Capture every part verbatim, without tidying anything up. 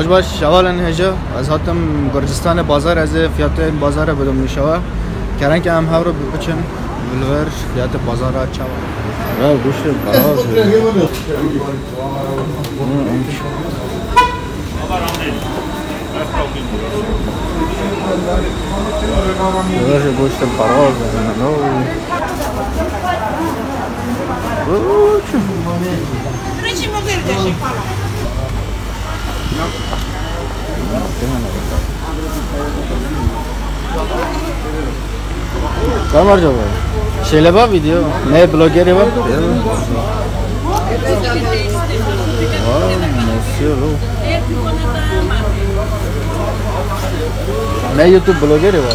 Baş baş, şevalên hêja, ez hatim Gurcistanê bazar, ez ê fiyatên bazara bidim nîşawa. Kerem ke em hev re biçin, li vir fiyatê bazara çawa. Ya, goştê beyaz. Goştê beyaz. Kamerca baba. Şêle ba video. Ne blogerê ba? Vay, nasıl o? Ne YouTube blogerê ba?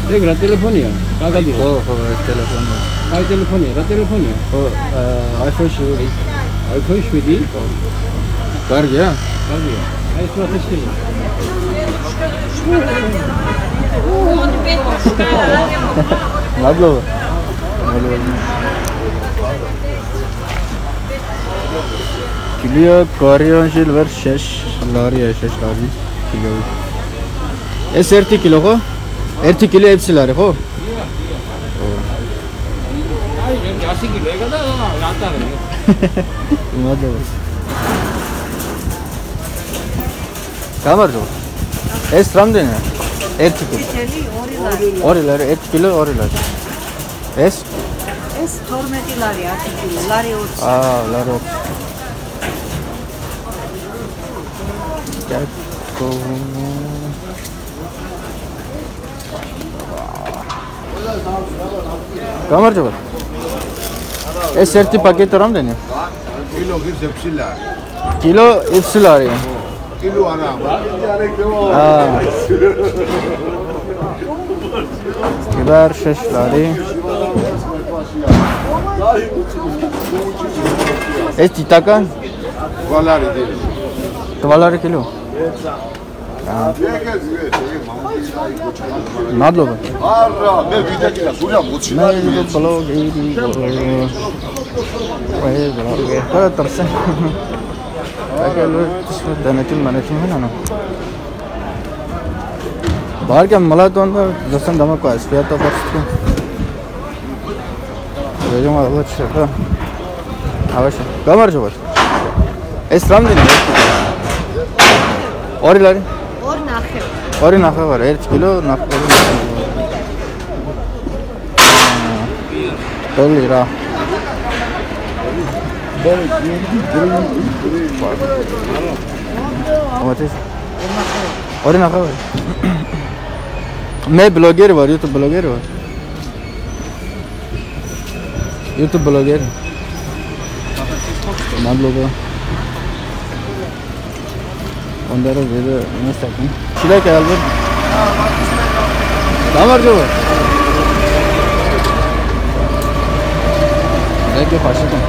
Tek ra telefonê ya. Kaga diyor. Ho, ho, telefon. Ay telefonê, ra telefonê. Ho, e, iPhone şuidî. iPhone şuidî. Kar ya. Kar ya. Ay suratı şuidî. Nablo. Kiloya kariyan jî li ver şeş larî ye, şeş larî kilo. Ez ertî kilo xo. Ertî kilo hepsi larî xo. Madem. Kamerco. Ez stram dene. Ertî kilo. Orilar, ertî kilo orilar. Es? Es tormeti larî, ertî kilo. Larî ot. Aa, larî ot. Gel. Kamerco. Ez sertî paketê ram dene. Kilo hepsi larî. Kilo hepsi larî. Kilo ana. Ha. Biber şeş larî. Ez tîtaka? Valarî değil. Valarî kilo. Nadlo be. Ne video blog êdî. Wê blog ê. Wê tirse. Eke lo tişt denetim menetim hene no. Bahar ke milet onda zaten dema ku ez fiyata pers dikim. Vêjim wa bu çepe. Avaş. Kamerco. Estram dine. Orilar. Or naxe. Ori naxe var. Her kilo naxe. Dört lira. Domates. Ori naxe var. Me blogger var, YouTube blogger var. YouTube blogger. Tamam blogger. Onlara böyle ne sakın? Çilek aldım. Tamam, var cevap. Belki başladım.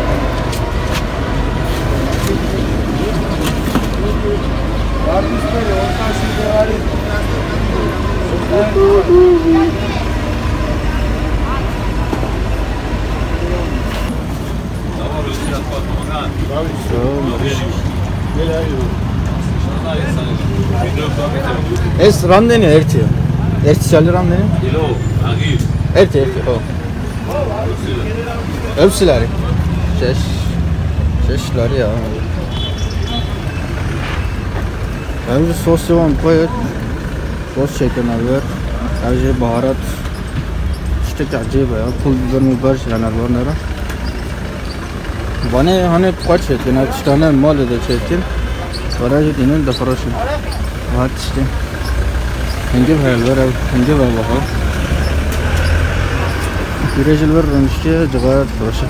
Ez ram dene ertî. Ertî şalî ram dene. Ertî, ertî, ho. Ev silari. Şeş. Şeş lari ya. Ev sos wan koyet. Sos çekin ev. Ev jî baharat. Tiştek ecêb e ya. Pul biber muber jî hene li wan de re. Vanê hanê xwe çêtin, ev tiştane malê de çêtin. Were jî dînin difiroşin. Wiha tiştê. Hingiv heye li vir ev, hingiv e wiha. Pîrê jî li vir rûniştiye, cixare difiroşe.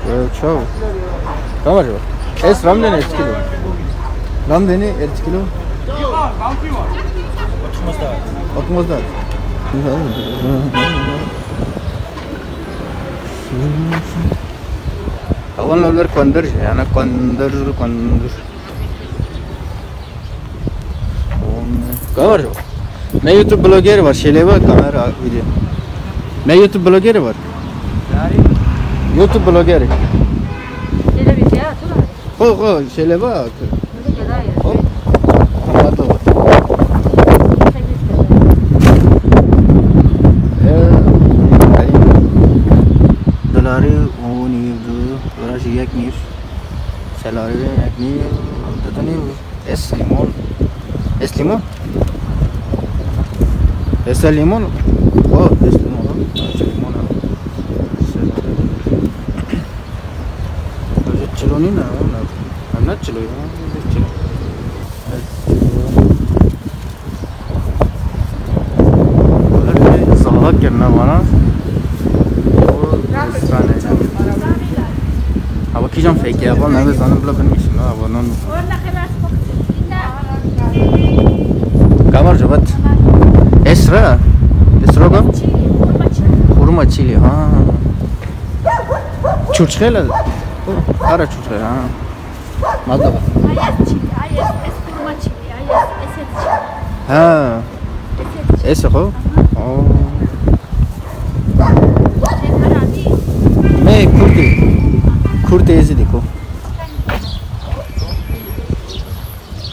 Ee, çaw. Tamam acaba. Es ram dene ertikilo. Ram dene ertikilo. Oturmaz da. Awan ler kondur, yani kondur, kondur. Hûn Kamera. Me YouTube blogger var, şêlê var, kamera, video. Me YouTube blogger var. YouTube blogger. Şêlê bir şey atın abi. Xo, xo, şêlê bak. Hop. Tamam, tamam. Dolarî û nîv du, dolar jî yek nîv. Selarî yek nîv, hevdeh nîv. Es limon. Es limon. Es limon. Oh, es limon. Es limon. Çilo nîne, ne? Em ne çilo ya? Çilo. Zahmet kirine bana. Hava kîjan fêkê, hava ne zanim bila binivîsim, ha, hava non. Kamar cevat. Esra. Esra ga? Hurma çili, ha. Çurçxele. Ara çurçxele, ha. Mata. Ayaz çili, ayaz, es kurma çili, ayaz, eset çili. Ha. Eset çili. Ese xo? Aha. Oo. Şeker abi. Me kurtê. Kurtê Êzidî ko.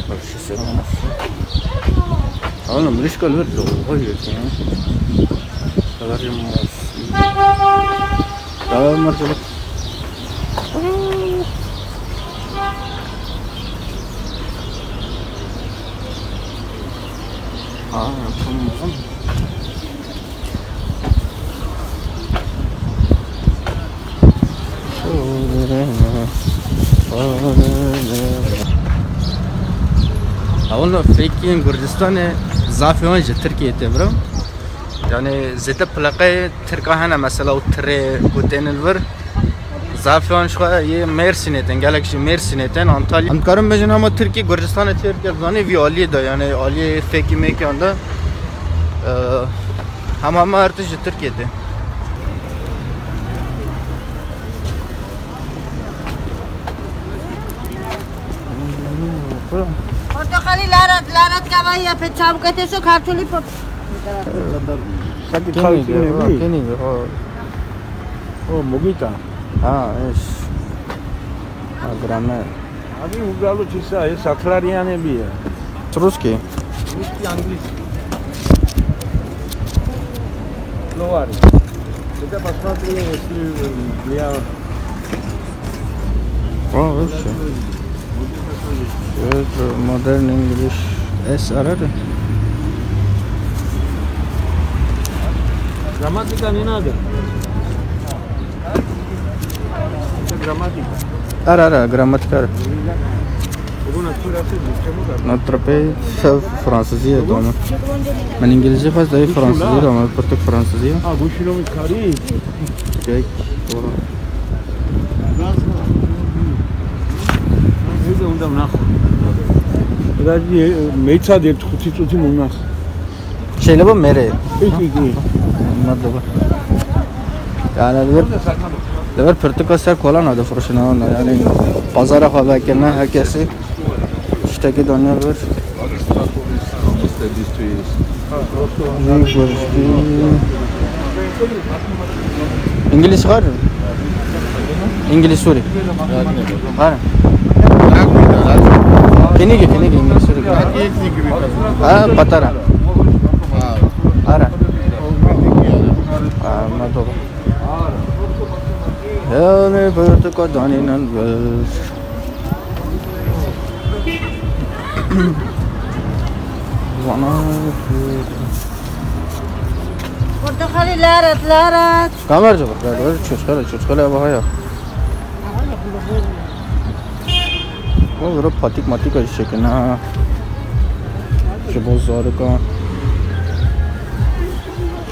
Bak şu selam olsun. Oğlum, rişka lor zor, koy ya. Severim. Tamam, marşalı. Aa, tamam. Ewil fêkiyên Gurcistanê zafê wan ji Tirkiyê tê bira. Yani zêde pleqeyê Tirka hene mesela û tirê ku tên li vir. Zafê wan ji xwe yê Mêrsînê tên, gelek ji Mêrsînê tên, Antalya. Em dikarin bêjin hema Tirkî Gurcistanê Tirkiye zanî vî aliyê de, yani aliyê fêkî mêkiyan de. Eee, Hema hema her tişt ji Tirkiyê tê. Portokalî larat, larat kavayî pê çabûkê tê so kartolî pot. Saki Kenî kalkî ge, ne ha, bî? Kenî ge, ha. O mugîta. Ha, eş. Ha, gramer. Abi, û galo çi sa ye, saklar yani bir ya. Ruski. Ruski, Anglis. Lovari. Bir de başka bir şey ya. Oh, öyle şey. Evet, modern English. Es ararı. Gramatika ne adı? Gramatika. Ara, ara, gramatika ara. Buna surası Türkçe mi var? Notre pays, Fransızca doma. Ben İngilizce fazla iyi, Fransızca doma, pırtık Fransızca. Ha, bu şunu bir kari. Çek. Neyse, ondan nakho. Biraz bir meyta diye tutup tutup ondan. Şeyle bu mere. Peki, peki. Madde bu. Yani bir, bir pirtika ser kolana da fırışına onda. Yani pazara kadar gelme herkesi işte ki dönüyor bir. İngiliz var mı? İngiliz Suri. Var. Kenî ge, kenî ge, İngiliz Suri. Ha, patara. Ara. Ha, ma to. Yani, böyle kadar Portokalî laret, laret. Kamerci bak, ver, ver, çocuklara, çocuklara bak ya. O, böyle patik matik acı çekin ha. Ji bo zarika.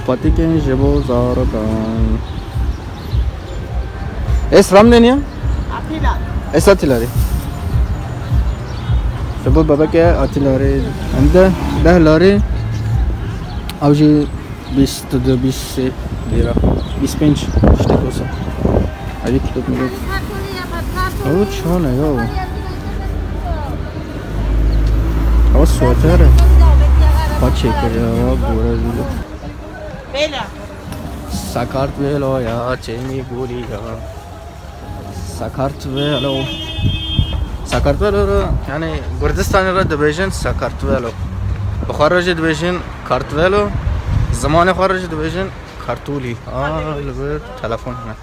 Patikên ji bo zarika. Es Ramdenî ya? Atîla. Es Atîlarî. Ji bo bebekê Atîlarî. Em de deh larî. Ew jî bîst du, bîst sê lîra. Bîst pênc. Tiştek wisa. Hadi tutup millet. Ew çi hane ya? Ew sweter e. Kiriya, bore zû. Bela. Sakartvelo ya, çêmî gûrî ya. Sakartvelo. Sakartvelo re, yani Kurdistanê re dibêjin Sakartvelo. Bi xwe re jî dibêjin Kartvelo. Zimanê xwe re jî dibêjin Kartûlî. Aa, li vir telefon hene.